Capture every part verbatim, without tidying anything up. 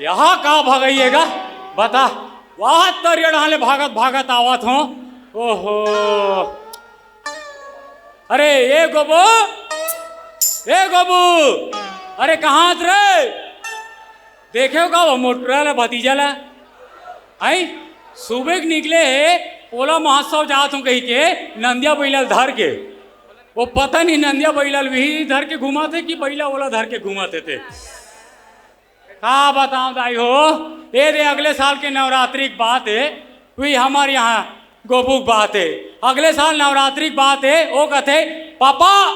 यहाँ का भगइए गा? बता। वाह, तरिया डहान ले भागत भागत आवत हों। ओहो। अरे ए गोबू, ए गोबू, अरे कहाँ हस रे? देखे हो का वो मोटरा ला, भतीजा ला? आई, सुबह के निकले हे, पोला महोत्सव जात हों कहिके, नंदिया बइला ल धर के। वो पता नहीं नंदिया बइला ल वही धर के घुमाथे कि बइला ओला धर के घुमाथे ते। का बतावं दाई हो, ए दे अगले साल के नवरात्रि के बात हे, वही हमर यहाँ गोबू के बात हे, अगले साल नवरात्रि के बात हे, वो कथे, "पापा,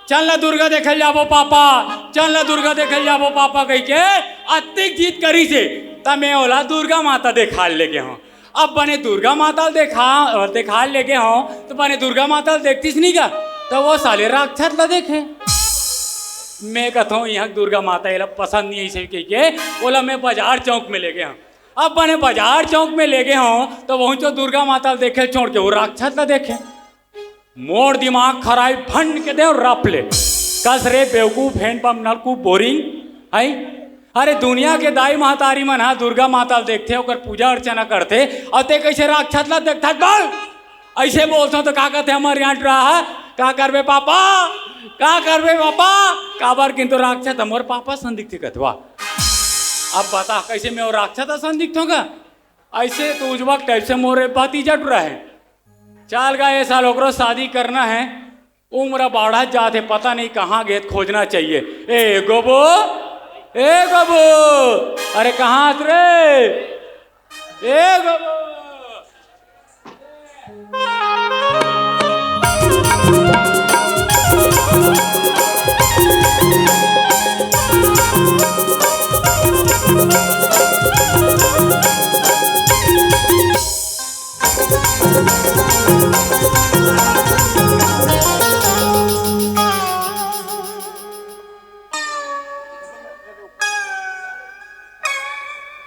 चल ना दुर्गा देखे ल जाबो पापा, चल ना दुर्गा देखे ल जाबो पापा," कहिके अतिक जिद करिस हे, त मैं ओला दुर्गा माता देखाय ल लेगे हों। अब बने दुर्गा माता ल देखा, देखाय ल लेगे हों, त बने दुर्गा माता ल देखतिस नहीं गा, त वो साले राक्षस ला देखे। मैं कथों, "यहाँ दुर्गा माता एला पसंद नहीं," अइसे कहिके ओला मैं बाजार चौक में लेगे हों। अब बने बाजार चौक में लेगे हों, त वहूँ चो दुर्गा माता ल देखे ल छोड़ के वो राक्षस ला देखे। मोर दिमाग खराब भंड के दे रप ले। कस रे बेवकूफ, हैंडपंप, नलकूप, बोरिंग, आई? अरे दुनिया के दाई महतारी मन ह दुर्गा माता ल देखथे, ओकर पूजा अर्चना करथे, अउ ते कइसे राक्षस ला देखथस बल? अइसे बोलथों त का कथे हमर यहाँ डरा ह, "का करबे पापा, का करबे पापा?" काबर किंतु राक्षस हमर पापा सन दिखथे कथवा। अब बता कइसे मैं वो राक्षस सन दिखथों का? अइसे तो उजवा टाइप से मोर भतीजा डरा हे। चल गा, ए साल ओकरो शादी करना हे। उम्र बाढ़त जात हे, पता नहीं कहाँ गे, खोजना चाहिए। ए गोबू, ए गोबू, अरे कहाँ हस रे? ए गोबू।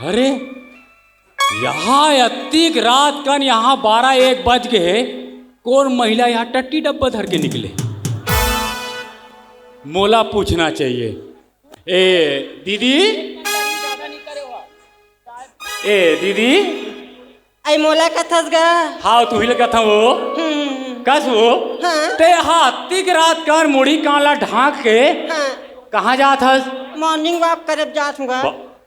अरे, यहाँ अतिक रात कन यहाँ बारह एक बज गे हे, कोन महिला यहाँ टट्टी डब्बा धर के निकले? मोला पूछना चाहिए। ए दीदी, ए दीदी। अई मोला कथस गा? हाव, तुही ल कथंव वो। हम्म। कस वो? हाँ। ते हा अतिक रात कन मुड़ी कान ला ढांक के हाँ। कहाँ जात हस? Morning walk करे जात हूँ गा। ब-,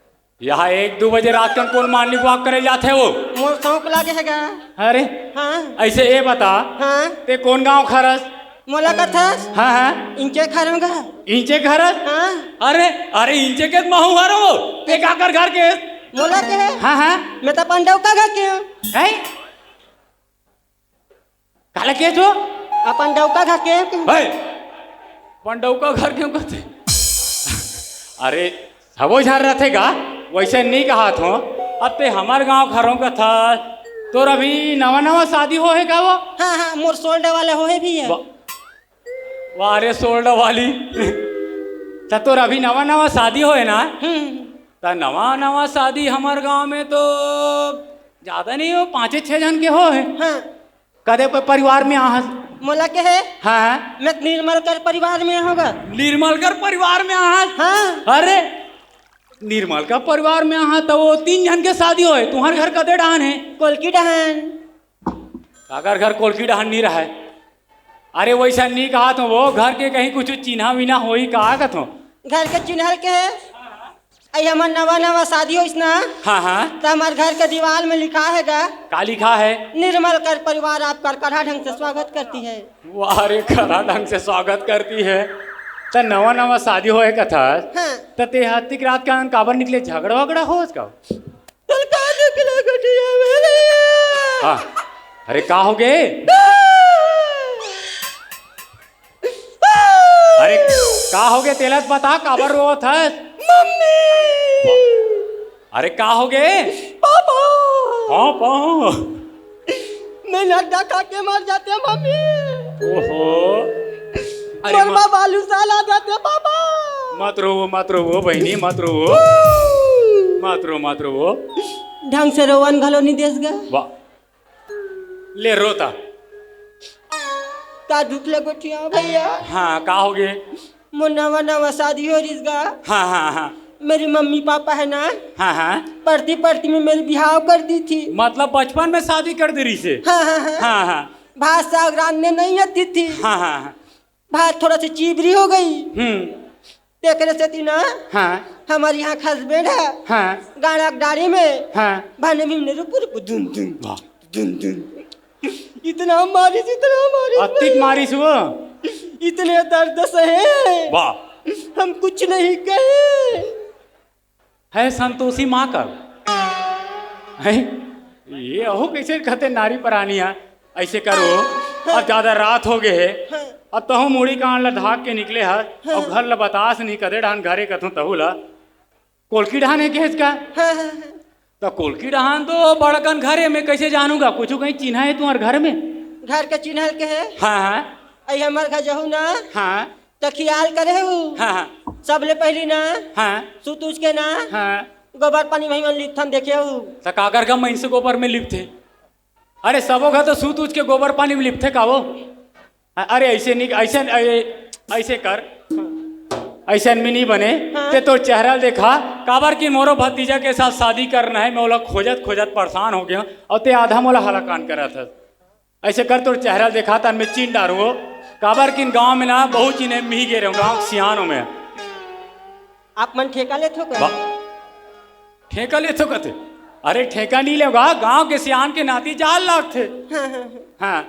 यहाँ एक दू बजे रात कन कोन morning walk करे जाथे वो? मोर शौक लागे हे गा। अरे, हाँ। अइसे ए बता, हाँ। ते कोन गाँव के हरस? मोला कथस? हाँ, हाँ। इंचे के हरंव गा। इंचे के हरस? हाँ। अरे, अरे, इंचे के त महूँ हरंव। ते काकर घर के? मोला के हे? हाँ, हाँ। मैं त अपन डौका घर के हूँ। हैं? काला के जो? अपन डौका घर के हूँ। हे, अपन डौका घर के हूँ कथे। अरे, सबो झन रथे गा, वइसे नइ कहत हों। अब ते हमर गाँव के हरंव कथस, तोर अभी नवा नवा शादी होहे का वो? हाँ, हाँ, मोर सोलडा वाला होहे भैया। वा-, वाह रे सोलडा वाली। त तोर अभी नवा नवा शादी होहे ना? हम्म। त नवा नवा शादी हमर गाँव में तो जादा नइ हो, पाँचे छे झन के होहे। हाँ। कते प-, परिवार में आहस? मोला के हे? हाँ, हाँ। मैं निर्मल कर परिवार में आहूँ गा। निर्मल कर परिवार में आहस? हाँ। अरे, निर्मल कर परिवार में आहस त वो तीन झन के शादी होहे, तुँहर घर कते डहान हे? कोलकी डहान। काकर घर कोलकी डहान नइ रहय? अरे, वइसन नइ कहत हों वो, घर के कहीं कुछ चिन्हा विन्हा होही का कथों? घर के चिन्हा ल के हे? अई हमर नवा नवा शादी होइस ना, हाँ, हाँ। त हमर घर के दीवाल में लिखा हे गा। का लिखा हे? निर्मल कर परिवार आपका कड़ा ढंग से स्वागत करती है। वाह रे, कड़ा ढंग से स्वागत करती है। त नवा नवा शादी होहे कथस, हाँ। त ते हा अतिक रात कन काबर निकले, झगड़ा वगड़ा होवत का? तोर का निकले गटिया में रे? हाँ। अरे का होगे? अरे, का होगे तेला त बता, काबर रोवत हस? मम्मी! अरे, का होगे? पापा! हाँ, पापा। मैं नड्डा खा के मर जाते, मम्मी। ओहो। अरे, मोर मत, बालू साल आ जाते, पापा। मत रोवो, मत रोवो, बहिनी, मत रोवो। मत रो, मत रोवो। ढंग से रोवन घलो नइ देस गा। वाह। ले रो त। का दुख ले गोठिया भैया? हाँ, का होगे? मोर नवा नवा शादी हो रिस गा। हाँ, हाँ, हाँ। मेरी मम्मी पापा है ना, हाँ हाँ। पढ़ती पढ़ती में मेरी बिहाव कर दी थी। मतलब बचपन में शादी कर दे रही से? हाँ हाँ हाँ। हाँ हाँ। भात साग रांधने नहीं आती थी। हाँ हाँ हाँ। भात थोड़ा सी चीबरी हो गई। हम्म। तेकरे सेती ना, हाँ। हमारे यहाँ हस्बैंड है, हाँ। गाड़ा डाड़ी में, हाँ। भाने में रुपु रुपु धुन धुन, वाह। धुन धुन। इतना मारिस, इतना मारिस अतिक भाई। मारिस वो। इतने दर्द सहे, वाह। हम कुछ नहीं कहे। है संतोषी माँ का है। ये अहो कैसे कहते नारी परानी है। ऐसे करो, अब ज्यादा रात हो गए है। हाँ। अब तहु मुड़ी कान ला धाक के निकले हस, हाँ। अब घर ला बतास नहीं कदे ढान घरे कथों तहु ला। कोलकी ढान है के इसका? हाँ, हाँ, हाँ। तो कोलकी ढान तो बड़कन घरे में कैसे जानूंगा? कुछ कहीं चिन्हा है तुम्हारे घर में? घर के चिन्हल के है? हाँ हाँ। आई हमार घर जहू ना। हाँ। त खियाल करे हूँ। हाँ, हाँ। सबले पहली ना, हाँ। सुत उठ के ना, हाँ। गोबर पानी वही मन लिपथन देखे हूँ। त काकर का मइनसे गोबर में लिपथे? अरे सबो घर तो सुत उठ के गोबर पानी में लिपथे का वो? अ-, अरे ऐसे नहीं, ऐसे, ऐ-, ऐसे कर, ऐसे में नहीं बने। हाँ। ते तोर चेहरा ल देखा, काबर कि मोरो भतीजा के साथ शादी करना है, मैं ओला खोजत खोजत परेशान हो गया हूँ, और ते आधा मोला हलाकान करत हस। ऐसे कर, तोर चेहरा ल देखा, तन में चीन डारूं वो। काबर किन गांव में ना, बहुत चीन है, मिही गे रहूं, गांव के सियान हो मैं। आप मन ठेका लेथो का? बा-, ठेका लेथो कथे? अरे, ठेका नहीं लेगा, गांव के सियान के नाती जाल लागथे। हाँ, हाँ, हाँ। हाँ।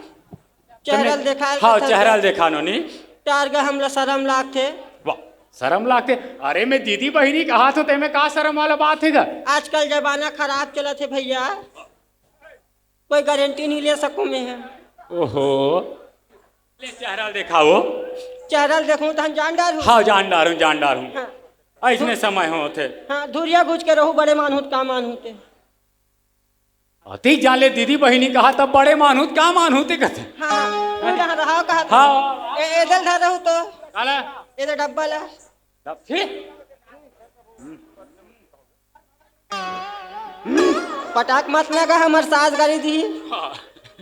चेहरा ल देखा, हाँ, कथा चेहरा ल देखा नोनी। टार गा हमला शरम लागथे। वाह, शरम लागथे? अरे, मैं दीदी बहिनी कहा थो, तेमे का शरम वाला बात है गा? आजकल जमाना खराब चलत है भैया। कोई गारंटी नहीं ले सकूं मैं। ओहो। ले चेहरा ल देखाओ। चेहरा ल देखूं त हम जान डारूं। हाँ, जान डारूं, जान डारूं। हाँ। ऐसने समय होथे। हाँ, धुरिया घुच के रहू, बड़े मानहूं त का मानहूं ते। अतिक जान ले दीदी बहिनी कहा तब बड़े मानहूं त का मानहूं ते कथे। हाँ, हाँ, तू रहा, रहा कहा था। हाँ। ए, एदल धर रहू तो। काला? एदे डब्बा ला। तब फिर? पटाक मत ना गा, हमर सास गारी दी। हाँ।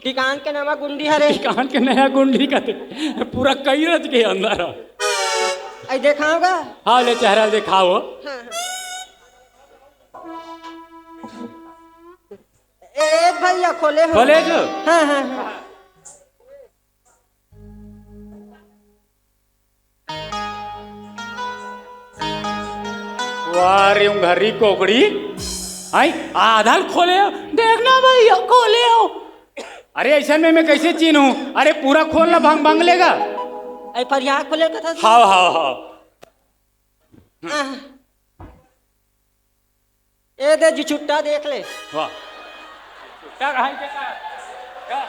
डिकान के नवा गुंडी हरे। डिकान के नया गुंडी का ते पूरा कई रच के अंदर ह। आई देखाओ गा? हाँ, ले चेहरा देखाओ। हाँ, हाँ। ए, ए भैया, खोले हो? खोले जो? हाँ, हाँ, हाँ। वाह रे, उंघरी कोकड़ी। आई, आधा ल खोले हो। देखना भैया, खोले हो। अरे, ऐसा में मैं कैसे चीनूं? अरे, पूरा खोल ना, भंग, भंग लेगा। आई, पर यहाँ खोले का था। हाव, हाव, हाव। आह। ए दे जी, छुट्टा देख ले। वाह। छुट्टा कहाँ के का? का?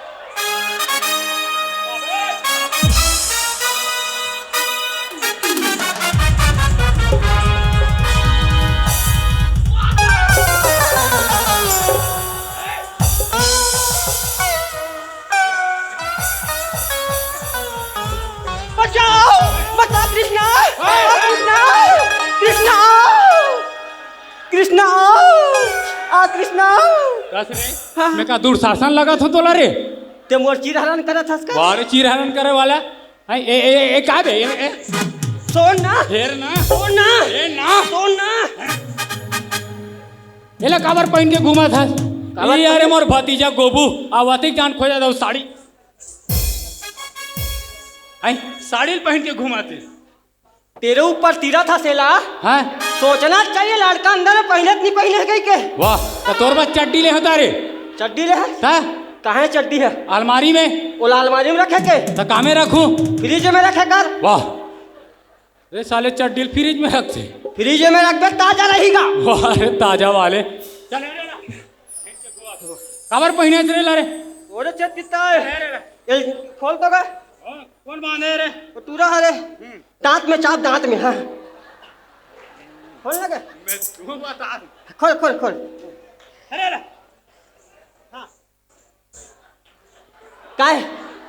बचाओ! बचाओ कृष्णा! आ कृष्णा! कृष्णा! कृष्णा! आ कृष्णा! कस रे? हाँ। मैं का दुशासन लगत हो तोला रे? ते मोर चिरहरण करत हस का? बारे चिरहरण करे वाला। हाय, ए, ए, ए, का बे? ए, ए। सोन ना। हेर ना। सोन ना। ए ना। सोन ना। एला काबर पहिन के घूमत हस? काबर ए, अरे पहिन? मोर भतीजा गोबू, आवत ही जान खोजा दो साड़ी। हाय, साड़ी पहिन के घूमत हे। तेरे ऊपर तीरथ हस एला। हाँ। सोचना चाहिए लड़का अंदर में पहिने नहीं पहिने कहीं के। वाह, तो तोर बस चड्डी ले होता रे। चड्डी ले है? ता? कहाँ है चड्डी है? अलमारी में। ओला अलमारी में रखे के? तो कामे रखूं? फ्रिज में रखे कर। वाह। रे साले चड्डी ल फ्रिज में रखथे। फ्रिज में रखबे ताजा रहेगा। वाह रे ताजा वाले। चल, चल, चल। काबर पहिने रे ला रे? ओरे चेत कितना है? अरे, अरे, अरे। ये खोल तो का? कौन, कौन बांधे रे? वो टूरा है रे। हम्म। दांत में चाप, दांत में, हाँ। खोल ना के? मैं तू बता। खोल, खोल, खोल। अरे, अरे। हाँ। काय?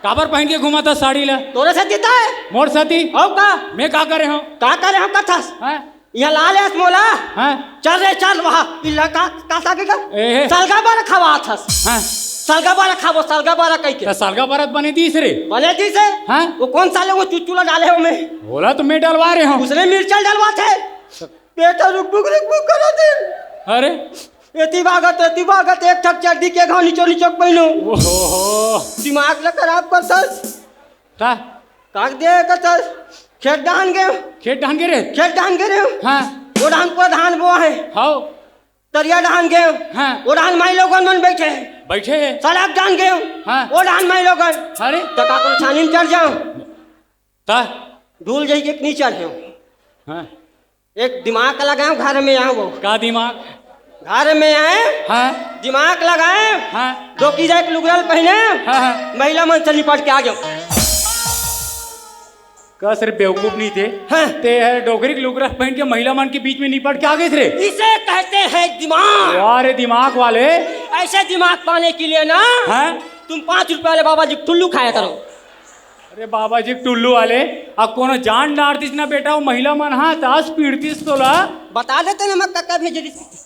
काबर पहिन के घूमत हस साड़ी ला? तोरे सेती त हे। मोर सेती? अउ का? मैं का करे हूँ? का करे हूँ कथस? हाँ? यहाँ ला ले अस मोला। हाँ? चल रे चल वहाँ। इल्ला का, का सागे का? ए हे। सलगा बारा खावा आथस। हाँ? सलगा बारा खाबो, सलगा बारा कहि के। त सलगा बारा बने दिस रे। बने दिस हे? हाँ? वो कौन साले वो चुचुला डाले हो मैं? बोला तो मैं डलवा रहे हूँ। उसने मिर्चा डलवा थे। पेट रुक बुक रुक बुक करत हे। अरे, एती भागत, एती भागत, एक ठक चड्डी के घाव निचो निचो पहिनो। ओहो। दिमाग ल खराब करथस। का? काक दे करथस। खेत डहान गे। खेत डहान गे रे? खेत डहान गे रे। हाँ। ओ डहान पूरा धान बोआ हे। हाव। तरिया डहान गे। हाँ। ओ डहान माई लोगन मन बइठे हे। बइठे हे। सड़क डहान गे। हाँ। ओ डहान माई लोगन। अरे। त का कोनो छानी म चढ़ जांव। त? ढूल जही के नी चढ़ेंव। हाँ। एक दिमाग लगाएंव, घर में आएंव वो। का दिमाग? घर में आएंव, हाँ। दिमाग लगाएंव, हाँ। डोकरी के लुगरा ल पहिने, हाँ, हाँ। महिला मन से निपट के आ गेंव। कस रे बेवकूफ नी ते। हाँ। ते हर डोकरी के लुगरा पहिन के महिला मन के बीच में निपट के आ गेस रे। इसे कहते हैं दिमाग। वाह रे दिमाग वाले। ऐसे दिमाग पाने के लिए ना, हाँ। तुम पाँच रुपए वाले बाबा जी के टुल्लू खाया करो। अरे बाबा जी के टुल्लू वाले, अब कोनो जान डारतिस ना बेटा, वो महिला मन हा, त अस पीटतिस तोला। बता देते ना, मैं कक्का भेज देती।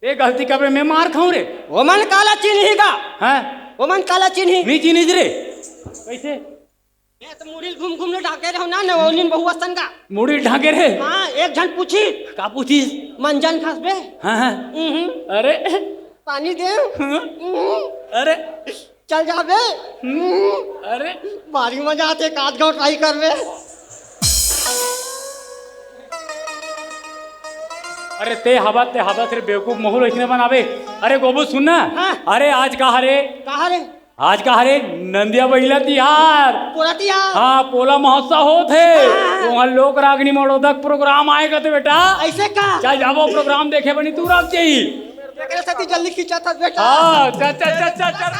ए गलती कबे मैं मार खाऊं रे? ओमन काला चिन्ही गा? हाँ? ओमन काला चिन्ही? नी चिन्हिस रे। कइसे? मैं तो मुड़ी ल घूम घूम ले ढाके रहो ना, नवौनिन बहुआ सन का। मुड़ी ढाके रे? हाँ, एक झन पूछी। का पूछिस? मंजन खास बे? हाँ, हाँ। उहुं। अरे। पानी दे? हाँ। उहुं। अरे। चल जाबे। हम्म। अरे। भारी मजा आथे, एक आध घाव try करबे। अरे ते हबत, ते हबत रे बेवकूफ, महू ल अइसने बनाबे। अरे गोबू सुन ना। हाँ। अरे आज का हरे? का हरे? आज का हरे? नंदिया बइला तिहार। पोला तिहार। हाँ, पोला महोत्सव होत हे। हाँ। वहाँ लोक रागनी मड़ोदक program आए कथे बेटा। अइसे का? चल जाबो program देखे बनी तू रख जाई। एकरे सेती जल्दी खींचत हस बेटा। हाँ, चल, चल, चल, चल, चल।